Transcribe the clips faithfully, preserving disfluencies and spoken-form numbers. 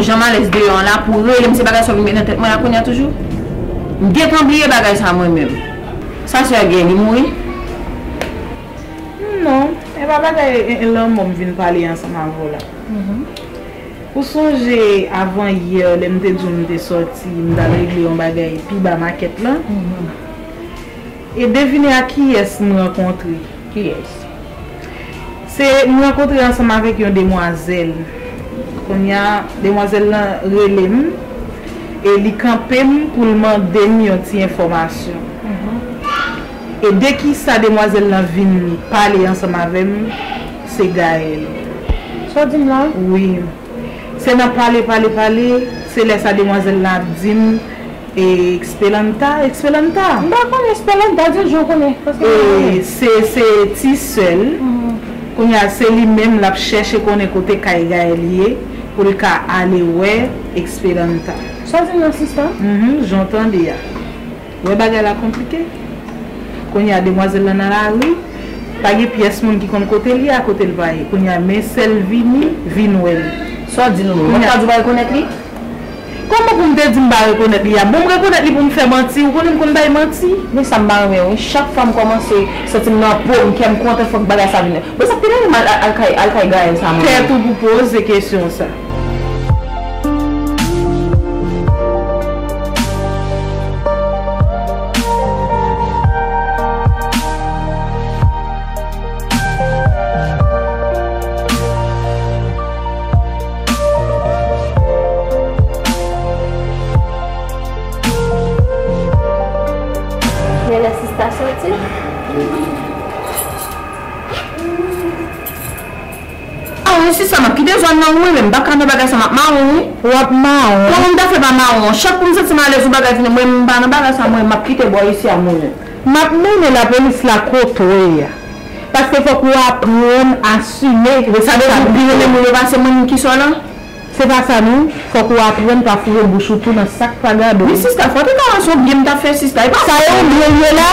Jan m alèz deyò an la pou rele m, se bagay sa w vin met nan tèt mwen la kounye a toujou? M gentan bliye bagay sa mwen menm. Sa sè gen, li mouri? Non, e pa bagay e, e, lanmò m vin pale ansanm avè w la. Ou sonje avan yè, lè m te di w m te sòti, m t al regle yon bagay pi ba makèt lan? E devine a kiyès m rankontre? Kiyès? Se, m rankontre ansanm avèk yon demwazèl. Kounye a, demwazèl lan rele m e li kanpe m pou l mande m yon ti enfòmasyon. E de kisa demwazèl lan vin pale ansanm avè m, se Gaël. Sa w di m la? Wi. Se nan pale, pale, pale, se lè sa demwazèl lan ap di m, e, Expelanta, Expelanta. M pa konnen Expelanta, di l jan w konnen, paske m pa konnen. E se, se ti sè l. Kounye a, se li menm l ap chèche konnen kote kay Gaël ye, pou l ka ale wè Expelanta. Sa w di m nan, sista? Mhm, jan w tande a. Wè bagay la konplike. Kounye a, demwazèl lan nan lari, pa gen pyès moun ki konn kote l ye a, kote l pa ye. Kounye a, men sè l vini, vin wè l. Sa w di nou? Kounye a, w ap di w pa rekonèt li? Kòman pou m te di m pa rekonèt li a? Bon, m rekonèt li pou m fè manti, ou konnen m konn bay manti. Men sa m pa renmen wi, chak fwa m kòmanse santi m nan po m, kè m kontan, fòk bagay sa vin. Bon, sa k te rele m al, al, al kay, al kay Gaël sa mwen. Tèt ou pou poze kesyon sa. Genlè sista soti. Ah wi, sista, m ap kite zòn nan wi, men m pa ka nan bagay sa, m ap mawon wi. W ap mawon? Kòman m ta fè pa mawon? Chak pou m santi m alèz yon bagay vini, mwen m pa nan bagay sa, mwen m ap kite bò isi a mwen menm. M ap mennen lapolis la kote w ye a. Paske fòk ou aprann asime responsabilite w. Sa vle di ou pi renmen moun yo pase mwen menm ki sò lan? Se pa sa non, fòk ou aprann pa foure bouch ou tou nan sa k pa gade w. Men sista, fò te ka wè se yon byen m t ap fè sista. E pa sa yon byen l ye la?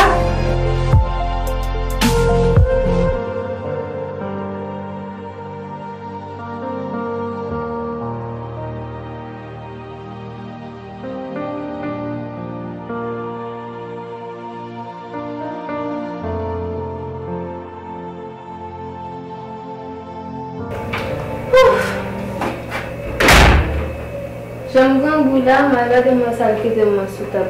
Ouf! Jan m grangou la, m al gade mwen sa l kite mwen sou tab.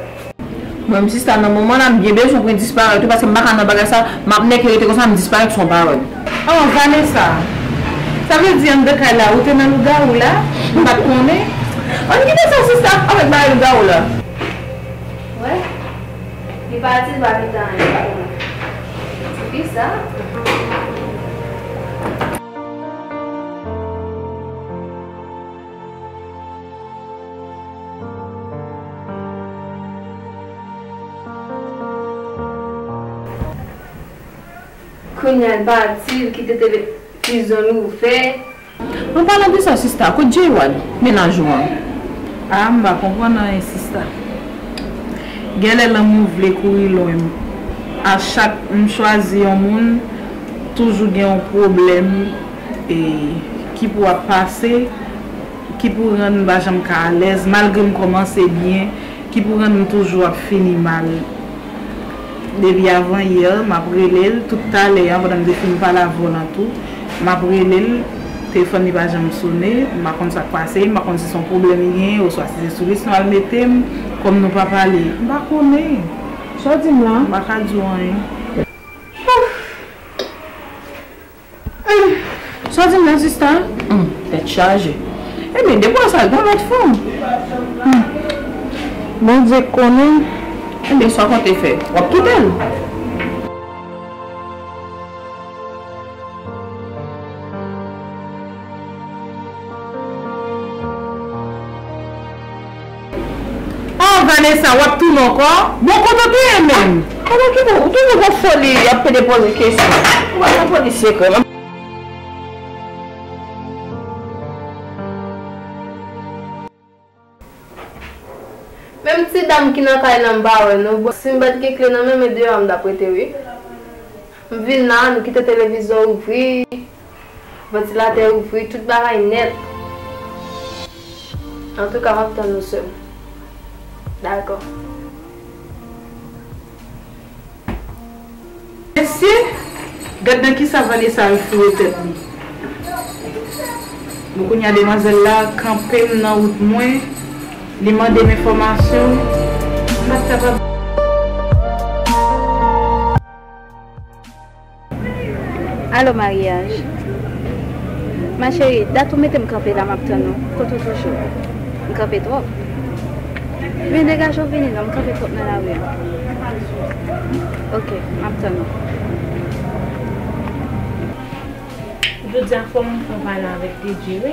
Mwen menm sista, nan moman la, m byen bezwen pou m disparèt wi, paske m pa ka nan bagay sa, m ap nèke rete konsa, m disparèt sou yon pawòl. Oh, Vanessa! Sa vle di anndan kay la, ou te nan lougawou la? M pa t konnen. Ann kite sa, sista, avèk bagay lougawou la. Wè, li pati, li pa kite anyen pou mwen. Poukisa? Kounye a l pati, l kite televizyon l ouvè. An palan de sa, sista, kot Jewad, mennaj ou an? A, m pa konprann anyen, sista. Genlè lanmou vle kouri lwen m. A chak m chwazi yon moun, toujou gen yon pwoblèm, e, ki pou ap pase, ki pou rann m pa janm ka alèz, malgre m kòmanse byen, ki pou rann m toujou ap fini mal. Depi avan yè, m ap rele l, tout talè a, pandan m te fin pale avè w lan tou, m ap rele l, telefòn li pa janm sone, m pa konn sa k pase, m pa konn si se yon pwoblèm li genyen, oswa si se sou lis nou al mete m, kòm nou pa pale, m pa konnen. Sa w di m la? M pa ka di w anyen. Sa w di m la, sista? Hmm, tèt chaje. Ebyen, depi w wè sa, l pa lòt fanm. Hmm. Bondye konnen. Ebyen, sa w konte fè? W ap kite l? Oh, Vanessa, w ap tounen ankò? Bon, kote w te ye menm? Ala ki bon, ou toujou gon foli, ap pede poze kesyon. Ou pa nan foli sekrè, non? Menm ti dam ki nan kay lan, m pa wè, non. Bon, si m pa t gen kle nan men m, e deyò a m t ap rete, wi. M vin la, nou kite televizyon ouvri, vantilatè ouvri, tout bagay nèt. Antouka, m ap tann ou, sè m. Dakò. Mesye, gad nan kisa Vanessa refoure tèt li. Bon, kounye a demwazèl la kanpe m nan wout mwen, li mande m enfòmasyon, m pa t kapab. Alo, maryaj. Ma chérie, dat ou mete m kanpe la, m ap tann ou. Kote ou toujou? M kanpe twòp. Men degaje w vini non, m kanpe twòp nan lari a. Ok, m ap tann ou. Jodi a fò m fè yon pale avèk Teddy, wi.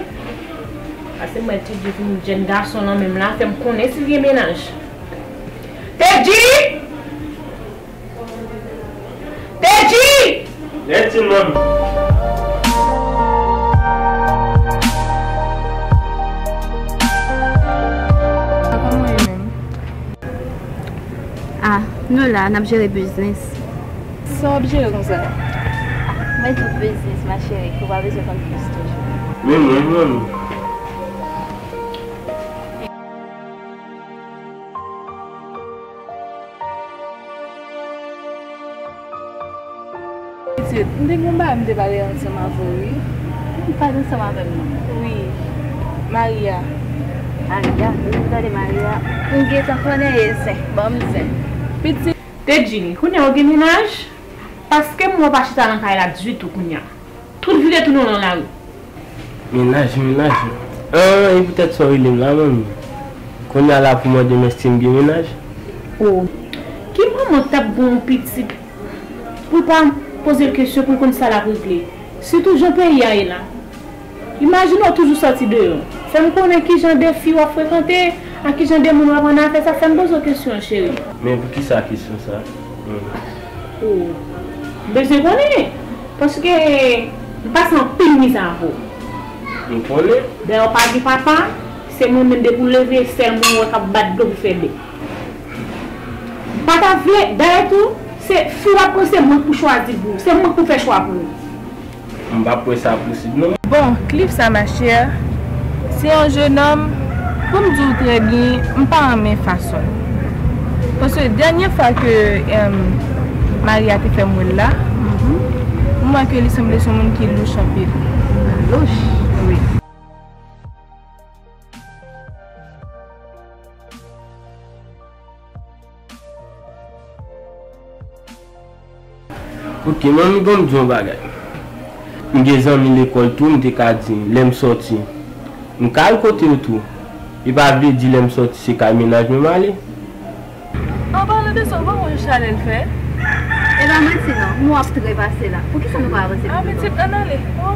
Paske m wè Teddy vin jèn gason nan menm la, fè m konnen si l gen mennaj. Teddy! Teddy! Lèd ti manmi. Kòman w ye menm? Ah, nou la, n ap jere biznis. Sa w ap jere konsa? Mwen tout biznis, ma chérie, ou pa bezwen konn plis toujou. Men mwen, manmi. Pitit, m te gen yon bagay m te pale ansanm avè w, wi. Ou pale ansanm avè m, non? Wi. Maria. Maria, depi m tande Maria, m gentan konnen e zen, ban m zen. Pitit. Teddy, kounye a w gen mennaj? Paske m wè w pa chita nan kay la ditou kounye a. Tout vire tounen w nan lari. Mennaj, mennaj. An, e poutèt sa w rele m la, manmi? Kounye a la pou mande m èske m gen mennaj? O, ki manman k t ap gen yon pitit pou l pa poze l kesyon pou l konn sa l ap regle? Sitou jan peyi a ye la. Imajine w toujou sòti deyò. Fè m konnen kijan de fi w ap frekante, ak kijan de moun w ap annafè, sa fè m poze w kesyon an, cheri. Men poukisa kesyon sa? Hmm. O, m bezwen konnen, paske m pase anpil mizè avè w. M konnen. Dayè w pa gen papa, se mwen menm depi w leve, sèl mwen w wè k ap bat dlo pou fè bèk. M pa ta vle, dayè tou, se fi w ap pran, se mwen k pou chwazi pou ou, se mwen k pou fè chwa pou ou. M p ap kwè sa posib non. Bon, Cliff sa, ma chère, se yon jennonm, pou m di w trè byen, m pa renmen fason l. Paske dènye fwa ke, em, Maria te fè m wè l la, m wè ke li sanble se yon moun ki louch anpil. Louch? Wi. Ok, manmi, ban m di yon bagay. M gen zanmi lekòl tou, m te ka di, lè m sòti, m ka al kote yo tou. E pa vle di lè m sòti, se kay mennaj mwen m ale. An palan de sa, ou pa wè chalè l fè? E pa manti non, mwen ap trepase la. Poukisa nou pa avanse pi pito? A, pitit, ann ale. O,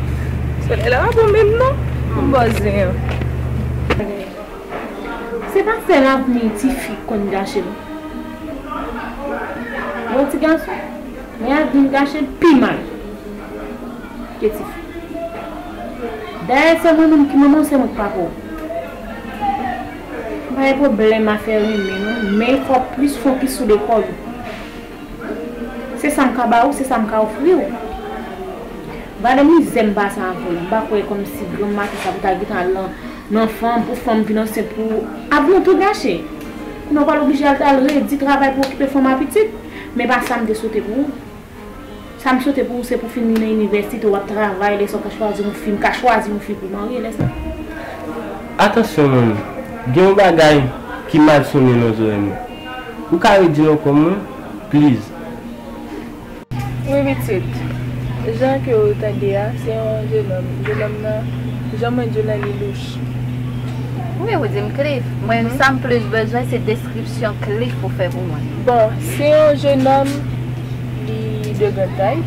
solèy la pa bon menm non. M bòzen an. Se pa sèl avni tifi k konn gache non. Bon ti gason, men avni l gache l pi mal ke tifi. Dayè se mwen menm ki manman w, se mwen k papa w. M pa gen pwoblèm afè renmen non, men fò w plis fokis sou lekòl ou. Se sa m ka ba ou, se sa m ka ofri w. Gade mizè m pase avè w. M pa kwè kòmsi granm maten sa pou ta gentan al nan, nan fanm, pou fanm vin ansent pou ou. Avni w tou gache. Kounye a w pral oblije al, al redi travay pou okipe fanm a pitit. Men pa sa m te swete pou ou. Sa m swete pou ou, se pou w fin nan inivèsite, w ap travay, lè sa w ka chwazi yon fi, m ka chwazi yon fi pou marye, lè sa. Atansyon, manmi. Gen yon bagay ki mal sonnen nan zòrèy mwen. Ou ka redi l ankò, manmi? Please. Wi, pitit. Jan ke w tande a, se yon jennonm. Jennonm nan, jan mwen di w la, li louch. Wi, ou di m Cliff. Mwen, sa m plis bezwen, se deskripsyon Cliff ou fè pou mwen. Bon, se yon jennonm, li de gran tay.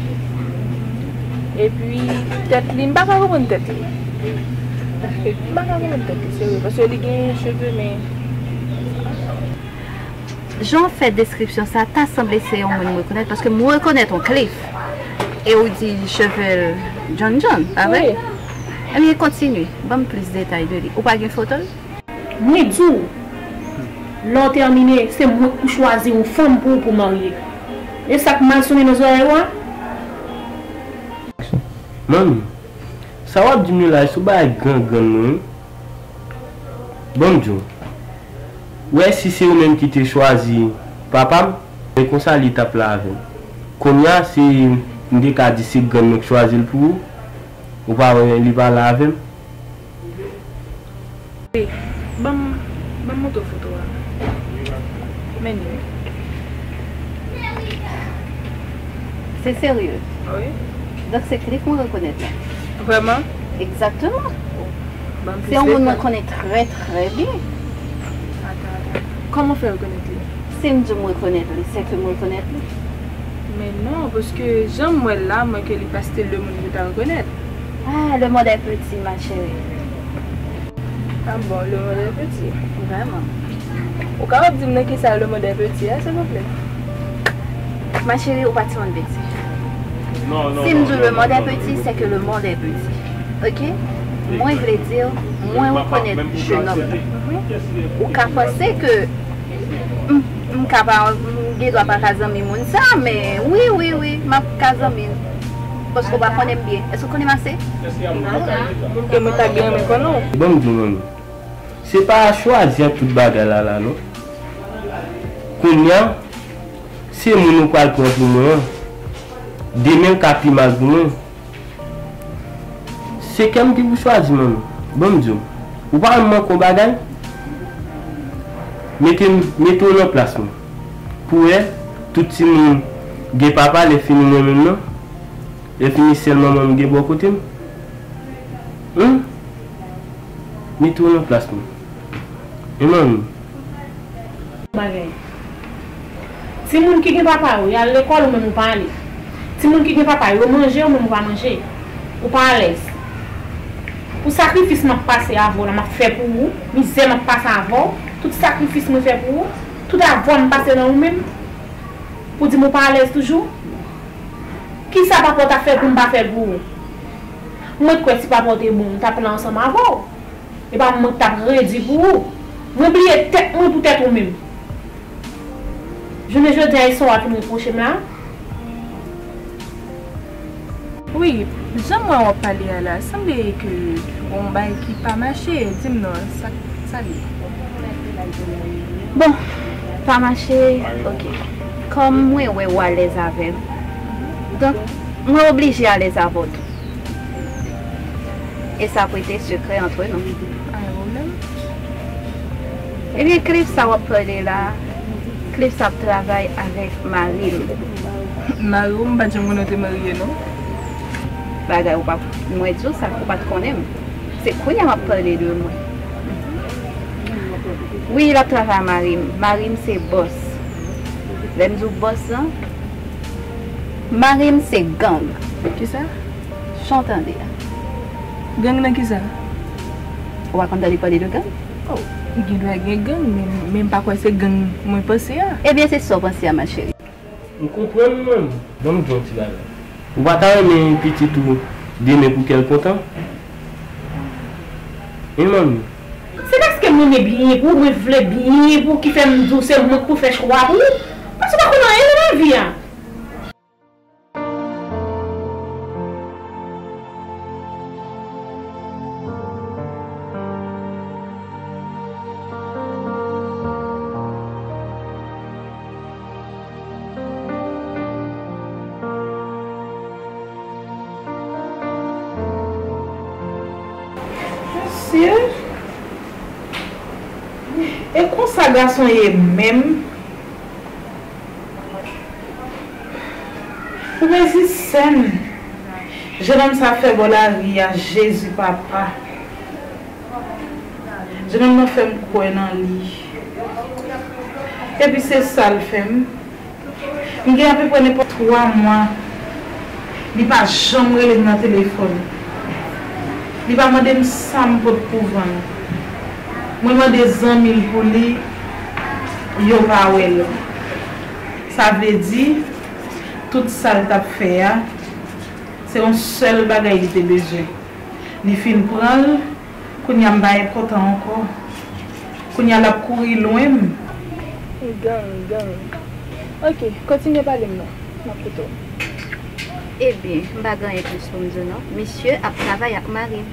Epi, tèt li, m pa ka konprann tèt li. M pa ka konprann tèt li, serye, paske li gen cheve, men Jan w fè deskripsyon sa, ta sanble se yon moun m rekonèt, paske m rekonèt yon Cliff. E ou di cheve l John John, pa vre? Wi. Ebyen, kontinye. Ban m plis detay de li. Ou pa gen foto l? Mwen di w, lè w tèmine, se mwen k pou chwazi yon fanm pou ou pou marye. E sa k mal sonnen nan zòrèy ou a? Manmi, sa w ap di m yo la, se yon bagay gran grann mwen wi. Bon, m di w, ou wè, si se ou menm ki te chwazi papa m, men konsa li t ap la avè m. Kounye a, se, m te ka di se grann mwen k chwazi l pou ou, ou pa wè li pa la avè m? Wi, ban m, ban m montre w foto a. Men li. Se serye? Wi. Donk, se Cliff mwen rekonèt la. Vrèman? Egzakteman. Ban m plis detay. Se yon moun mwen konnen trè, trè byen. Ata, ata. Kòman w fè rekonèt li? Si m di w m rekonèt li, se ke m rekonèt li. Men non, paske jan m wè l la, mwen ke li pa se te le moun ke w ta rekonèt. Ah, le monde est petit, ma chérie. Ah bon, le monde est petit. Vraiment. Ou kapab di m nan kisa le monde est petit a, silvouplè? Ma chérie, ou pa timoun piti. Si m di w le monde est petit, c'est que le monde est petit. Ok? Mwen vle di w, mwen rekonèt jenòm nan. Ou ka panse ke m, m ka pa, m gen dwa pa ka zanmi moun sa, men wi, wi, wi, m ap ka zanmi l. Paske w pa konnen m byen. Èske w konnen m ase? E mwen ta gen renmen konnen w. Ban m di w, manmi. Se pa chwazi ak tout bagay la, la, non. Kounye a, se moun ou pral pran pou mwen an, demen l ka pi mal pou mwen. Se kè m ki pou chwazi, manmi. Ban m di w, ou pa wè m manke yon bagay? Mete m, mete w nan plas mwen. Pou wè, tout timoun gen papa, lè fini mwen menm nan. Lè fini sèl manman m gen bò kote m. Humm? Mete w nan plas mwen. E manmi? Bagay. Timoun ki gen papa yo, y al lekòl, ou menm ou pa ale. Timoun ki gen papa yo, yo manje, ou menm ou pa manje. Ou pa alèz. Pou sakrifis m ap pase avè w la, m ap fè pou ou, mizè m ap pase avè w, tout sakrifis mwen fè pou ou, tout avè m pase nan ou menm, pou di m ou pa alèz toujou. Kisa papa w t ap fè pou m pa fè l pou ou? Mwen t kwè si papa w te bon, m t ap la ansanm avè w. E pa mwen k t ap redi pou ou. Mwen bliye tèt mwen pou tèt ou menm. Jounen jodi a, e sa w ap vin repwoche m la? Wi, jan m wè w ap pale a la, sanble ke gon bagay ki pa mache. Di m non, sa, sa k ye? Bon, pa mache, ok. Kòm mwen wè w alèz avè m, donk, mwen oblije alèz avè w tou. E sa ap rete sekrè antre nou. Pa gen pwoblèm. Ebyen, Cliff sa w ap pale la, Cliff sa ap travay avèk mari m. Mari w? M pa t janm konnen w te marye, non. Bagay ou pa, mwen di w sa, ou pa t konnen m. Se kounye a m ap pale de mwen. Wi, l ap travay ak mari m. Mari m se bòs. Lè m di w bòs lan, mari m se gang. Kisa? Jan w tande a. Gang nan kisa? Ou pa konn tande pale de gang? Oh, gen dwa gen gang, men, men m pa kwè se gang mwen panse a. Ebyen, se sa w panse a, ma chérie. M konprann, manmi. Ban m di w yon ti bagay. Ou pa ta renmen pitit ou demen pou kè l kontan? Wi, manmi. Se paske m renmen byen pou ou, mwen vle byen pou ou ki fè m di w se mwen k pou fè chwa pou ou. Paske w pa konn anyen nan lavi a. Mesye, e konsa gason ye menm? Ou mezi sèn. Jenòm sa fè bò lari a, Jezi papa. Jenòm nan fè m kwè nan li. Epi se sa l fè m. M gen apeprè nenpòt twa mwa. Li pa janm rele m nan telefòn. Li pa mande m sa m pot pou vann. Mwen mande zanmi l pou li, yo pa wè l. Sa vle di, tout sa l t ap fè a, se yon sèl bagay li te bezwen. Li fin pran l, kounye a m pa enpòtan ankò. Kounye a l ap kouri lwen m. Gang, gang. Ok, kontinye pale m non. M ap koute w. Ebyen, m pa gen anyen plis pou m di w non. Misye ap travay ak mari m.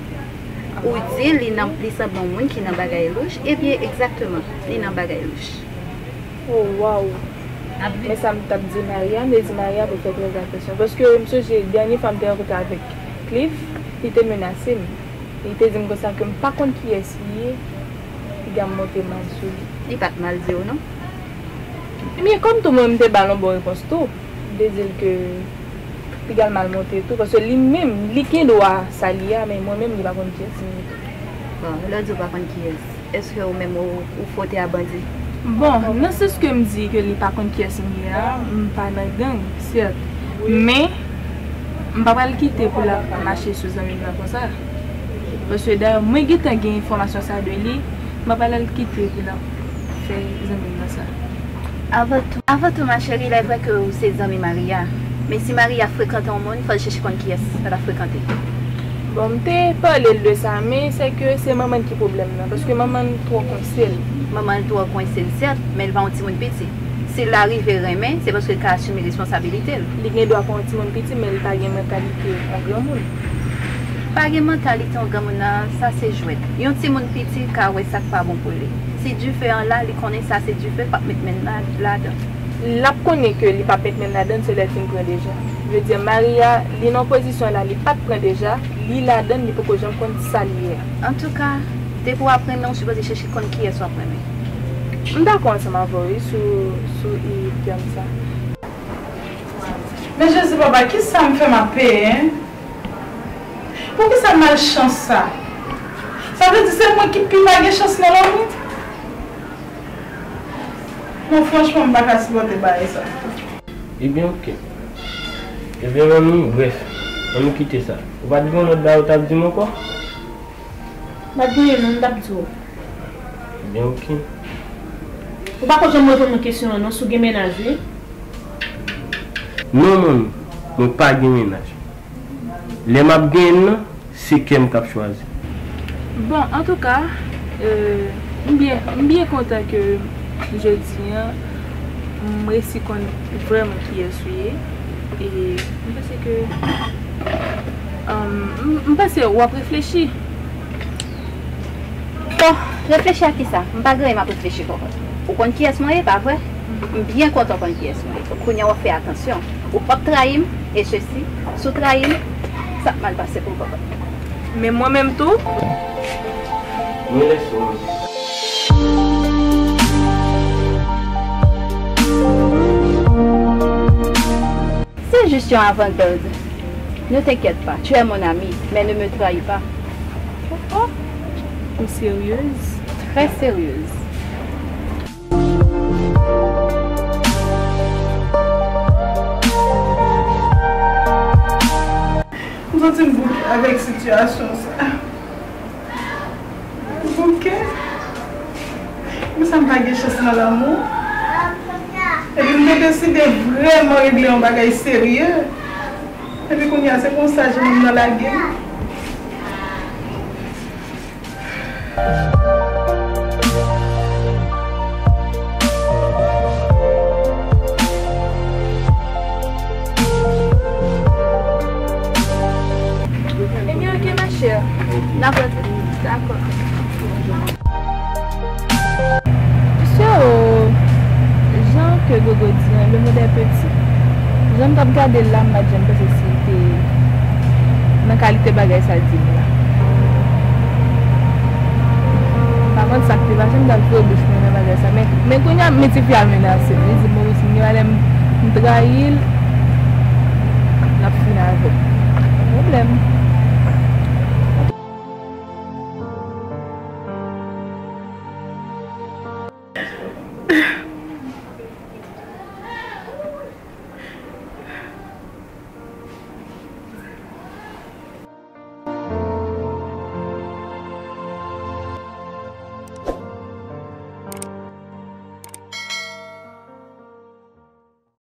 Ah, Ou di li nan, li sanble yon moun ki nan bagay louch? Ebyen, egzakteman, li nan bagay louch. Oh, waw. Men sa m t ap di Maria, m te di Maria pou fè trè atansyon. Paske m sonje dènye fwa m te rankontre avèk Cliff, li te menase m. Li te di m konsa ke m pa konn kiyès li ye, piga m monte mal sou li. Li pa t mal di w, non? Ebyen, kòm tou mwen, m te ba l yon bon repons tou. M te di l ke piga l mal monte tou, paske li menm, li gen dwa sa li a, men mwen menm, li pa konn kiyès m ye tou. Bon, lè w di w pa konn kiyès, èske ou menm ou, ou fwote a bandi? Bon, nan sans ke m di ke li pa konn kiyès m ye a, m pa nan gang, sèt. Men, m pa pral kite pou l ap mache sou zanmi m nan konsa. Paske dayè, mwen gentan gen enfòmasyon sa de li, m pa pral kite pou l ap fè zanmi m nan sa. Avan tou, avan tou, ma chérie, il est vrai ke ou se zanmi Maria. Men si Maria frekante yon moun, fò l chèche konn kiyès sa t ap frekante. Bon, m te pale l de sa, men se ke se manman l ki pwoblèm nan, paske manman l twò kwense l. Manman l twò kwense l, sèt, men l pa yon timoun piti. Si l arive renmen, se paske l ka asime responsabilite l. Li gen dwa pa yon timoun piti, men li pa gen mantalite yon granmoun. Pa gen mantalite yon granmoun nan, sa se jwèt. Yon timoun piti ka wè sa k pa bon pou li. Si dife an la, li konnen sa se dife, l p ap met men l la, ladan. L ap konnen ke li p ap met men l ladan, se lè l fin pran deja. Vle di, Maria, li nan pozisyon la, li pa t pran deja, li ladan, li poko janm konn sa li ye a. Antouka, depi w ap renmen, ou sipoze chèche konn kiyès w ap renmen. M dakò ansanm avè w, wi, sou, sou ide m sa. Men Jezi, papa, kisa m fè m ap peye, en? Poukisa malchans sa? Sa vle di se mwen ki pi pa gen chans nan lanmou? Non, franchman, m pa ka sipòte bagay sa. Ebyen, oke. Ebyen, manmi, brèf, ann nou kite sa. Ou pa t gen yon lòt bagay ou t ap di m ankò? M pa t genyen non, m t ap di w. Ebyen, oke. Ou pa ko janm reponn mwen kesyon an non, si w gen mennaj, wi. Non, manmi, mwen pa gen mennaj. Lè m ap genyen l nan, se kè m k ap chwazi. Bon, antouka, euh, m byen, m byen kontan ke jodi a, m resi konn vrèman kiyès ou ye. E m panse ke, um, m, m panse w ap reflechi. Bon, reflechi a kisa? M pa gen anyen m ap reflechi kòkòt. Ou konn kiyès mwen ye, pa vre? M byen kontan w konn kiyès mwen ye. Kounye a w ap fè atansyon. Ou p ap trayi m, e sesi, si w trayi m, sa ap mal pase pou m kòkòt. Men mwen menm tou. Mwen lèse w. C'est juste un avant-garde. Ne t'inquiète pas, tu es mon ami, mais ne me trahis pas. Oh, oh. Ou sérieuse? Très sérieuse. M santi m bouke avèk sitiyasyon sa. Bouke. Men sa m pa gen chans nan lanmou. Epi m te deside vrèman regle yon bagay serye. Epi kounye a, se konsa, jan moun nan lage m. Ebyen, oke, ma chère. N ap rantre. Dakò. Mesye, oh, jan ke Gogo di an, le monde est petit. Jan m t ap gade l la, m pa t janm panse si l te nan kalite bagay sa l di m la. M pa konn sa k te pase, m t ap voye bouch mwen nan bagay sa. Men, men kounye a, men tifi a menase m. Li di, Maurice, m gen lè m, m trayi l, l ap fin avè m. Pa pwoblèm.